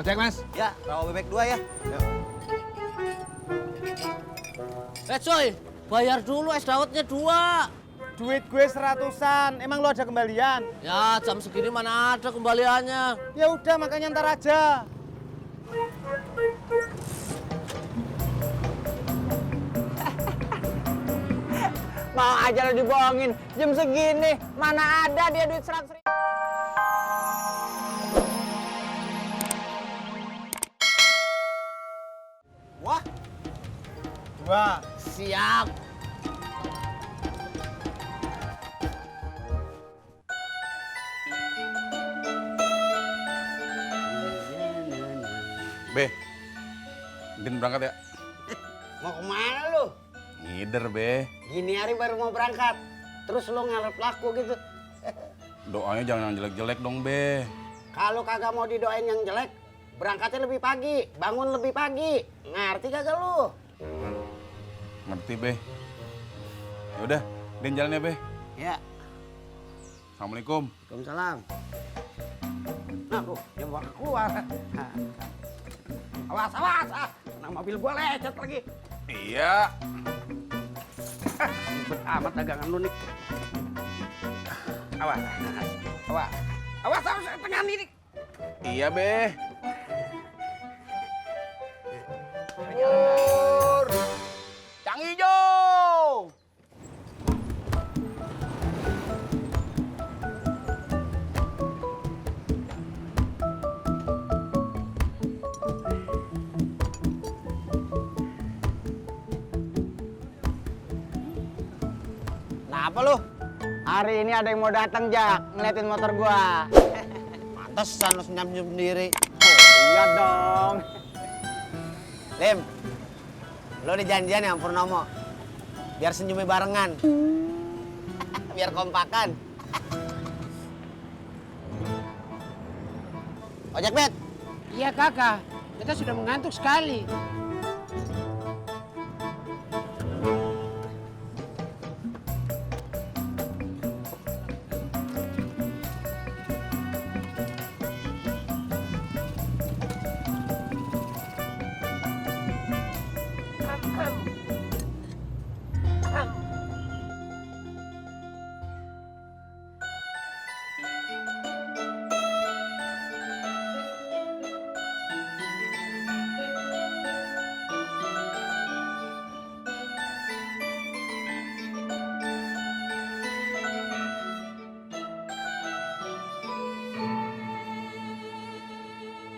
Ojek, Mas. Ya, rawa bebek 2 ya. Coy, bayar dulu es dawetnya 2. Duit gue 100-an. Emang lo ada kembalian? Ya, jam segini mana ada kembaliannya. Ya udah, makanya ntar aja. Mau aja lo dibohongin. Jam segini, mana ada dia duit 100.000. Wah, 2. Siap. Be, Din berangkat ya? mau kemana lu? Ngider, Be. Gini hari baru mau berangkat. Terus lu ngarep laku gitu. Doanya jangan yang jelek-jelek dong, Be. Kalau kagak mau didoain yang jelek, berangkatnya lebih pagi, bangun lebih pagi. Ngerti kagak lu? Ngerti, Be. Ya udah, Din jalan ya, Be. Ya. Assalamualaikum. Waalaikumsalam. Nah, dia mau keluar. Awas, awas. Nah, mobil gua lecet lagi. Iya. Ribet amat dagangan lu nih. Awas. Awas. Awas, awas, tengah ini. Iya, Be. Pur. Cang Ijo. Kenapa lu? Hari ini ada yang mau datang, Jak, ngeliatin motor gua. Pantesan lu senyum-senyum sendiri. Oh, iya dong. Lim, lo di janjian ya Purnomo? Biar senyumnya barengan. Biar kompakan. Ojek, Bet. Iya kakak, kita sudah mengantuk sekali.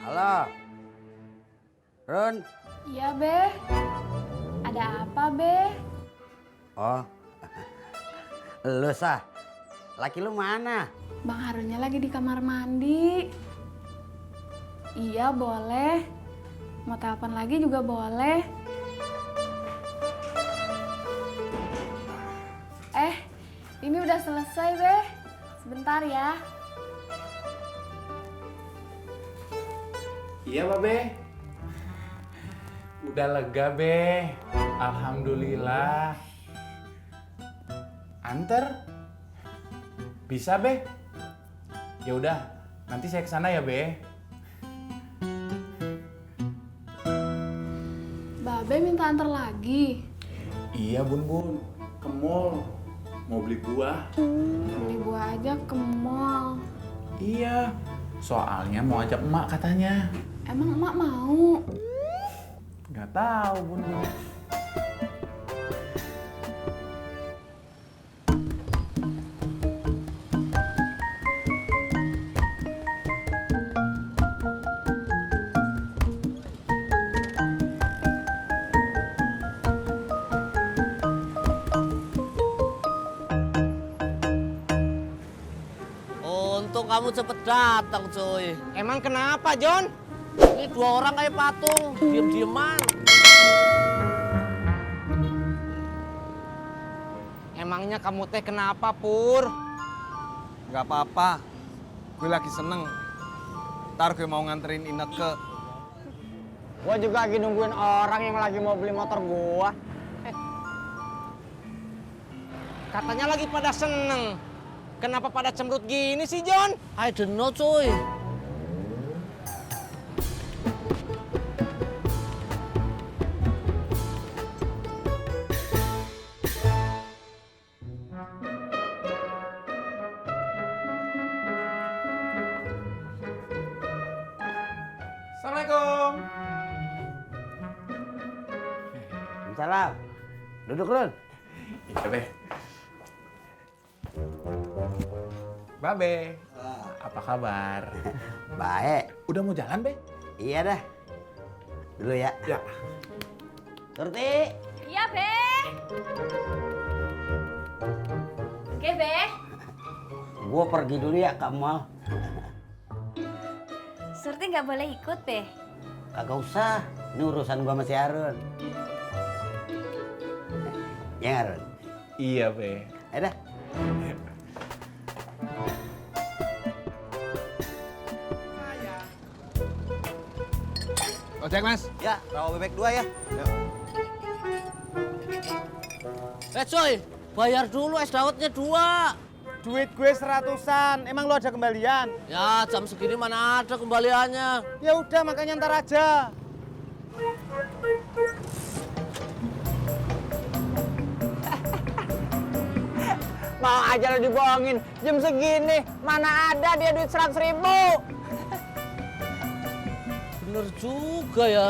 Halo. Run. Iya, Be. Ada apa, Be? Oh. Lu sah. Laki lu mana? Bang Harunnya lagi di kamar mandi. Iya, boleh. Mau telepon lagi juga boleh. Ini udah selesai, Be. Sebentar ya. Iya, Pak Be. Udah lega, Be. Alhamdulillah. Anter? Bisa, Be? Ya udah, nanti saya kesana ya, Be. Babe minta antar lagi. Iya, Bun. Ke mall. Mau beli buah. Beli buah aja ke mall. Iya. Soalnya mau ajak emak katanya. Emang emak mau? Nggak tahu, Bun. Untung kamu cepet datang, cuy. Emang kenapa, John? Ini 2 orang kayak patung, diem-dieman. Emangnya kamu teh kenapa, Pur? Gak apa-apa. Gue lagi seneng. Ntar gue mau nganterin Ineke. Gua juga lagi nungguin orang yang lagi mau beli motor gua. Katanya lagi pada seneng. Kenapa pada cemberut gini sih, John? I don't know, cuy. Assalamualaikum. Salam. Duduk, Run. Iya, Be. Babe, apa kabar? Baik. Udah mau jalan, Be? Iya dah. Dulu ya. Ya. Surti. Iya, Be. Oke, Be. Gua pergi dulu ya ke mall. Surti nggak boleh ikut, Be. Kagak usah. Ini urusan gua sama si Harun. Ya, Harun. Iya, Be. Ayo dah. Ojek, Mas. Ya, rawa bebek 2 ya. Coy, bayar dulu es dawetnya 2. Duit gue 100-an. Emang lo ada kembalian? Ya, jam segini mana ada kembaliannya. Ya udah, makanya ntar aja. Mau aja lo dibohongin. Jam segini, mana ada dia duit 100.000. Bener juga ya.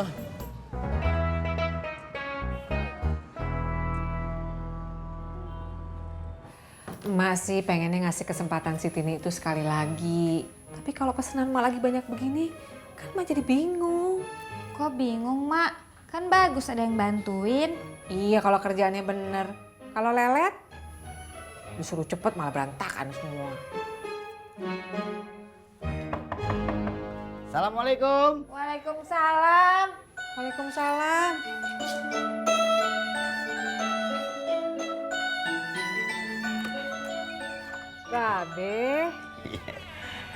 Emak sih pengennya ngasih kesempatan si Tini itu sekali lagi. Tapi kalau pesanan emak lagi banyak begini, kan emak jadi bingung. Kok bingung, Mak? Kan bagus ada yang bantuin. Iya kalau kerjaannya bener. Kalau lelet, disuruh cepet malah berantakan semua. Assalamualaikum. Waalaikumsalam. Waalaikumsalam. Babe.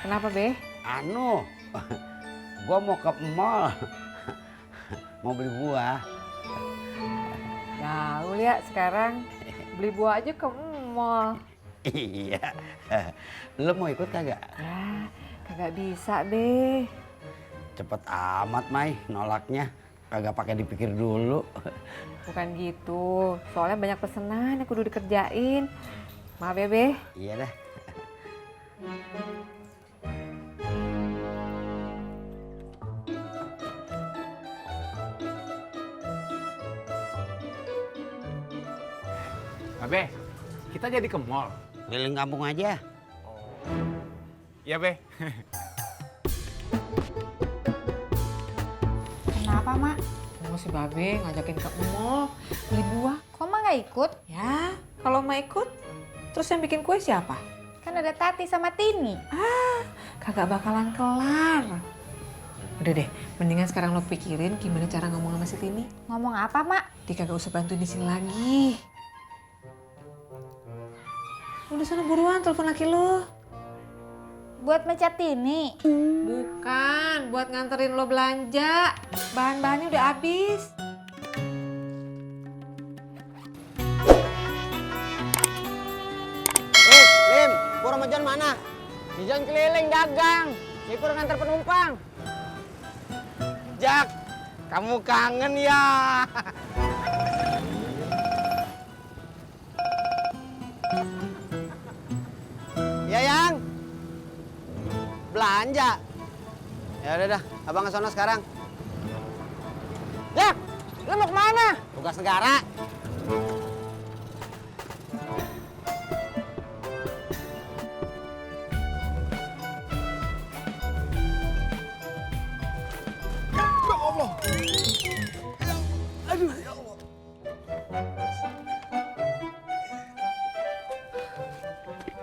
Kenapa, Be? Anu, gua mau ke mall. Mau beli buah. Ya, lu lihat sekarang beli buah aja ke mall. Iya. Lu mau ikut kagak? Ya, kagak bisa, Be. Cepet amat, Mai, nolaknya. Kagak pakai dipikir dulu. Bukan gitu, soalnya banyak pesanan yang kudu dikerjain. Maaf ya, Be. Iya dah. Babe, kita jadi ke mall. Keliling kampung aja. Iya, Be. Kenapa, Mak? Mau si Babe ngajakin ke mall beli buah. Kok Mak nggak ikut? Ya, kalau mau ikut, terus yang bikin kue siapa? Kan ada Tati sama Tini. Kagak bakalan kelar. Udah deh, mendingan sekarang lo pikirin gimana cara ngomong sama si Tini. Ngomong apa, Mak? Dia kagak usah bantuin di sini lagi. Udah sana buruan, telepon laki lo. Buat mecat Tini. Bukan, buat nganterin lo belanja. Bahan-bahannya udah habis. Lim, Pur sama John mana? Si John keliling dagang. Si Pur nganter penumpang. Jak, kamu kangen ya? Ya, Yang. Belanja. Ya udah dah, abang ke sono sekarang. Jak, lu mau kemana? Tugas negara.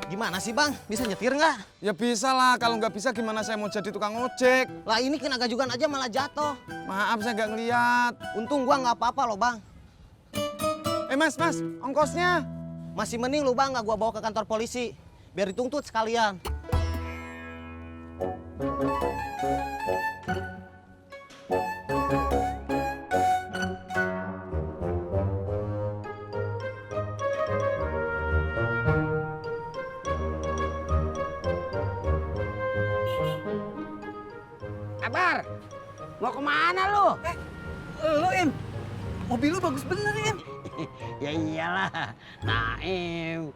Gimana sih Bang? Bisa nyetir nggak? Ya bisa lah, kalau nggak bisa gimana saya mau jadi tukang ojek? Lah ini kena gajugan aja malah jatuh. Maaf saya nggak ngeliat. Untung gua nggak apa-apa loh Bang. Mas, ongkosnya. Masih mending lu Bang nggak gua bawa ke kantor polisi. Biar dituntut sekalian. Kabar, mau kemana lu? Lu Im, mobil lu bagus bener Im. Ya iyalah, Naim.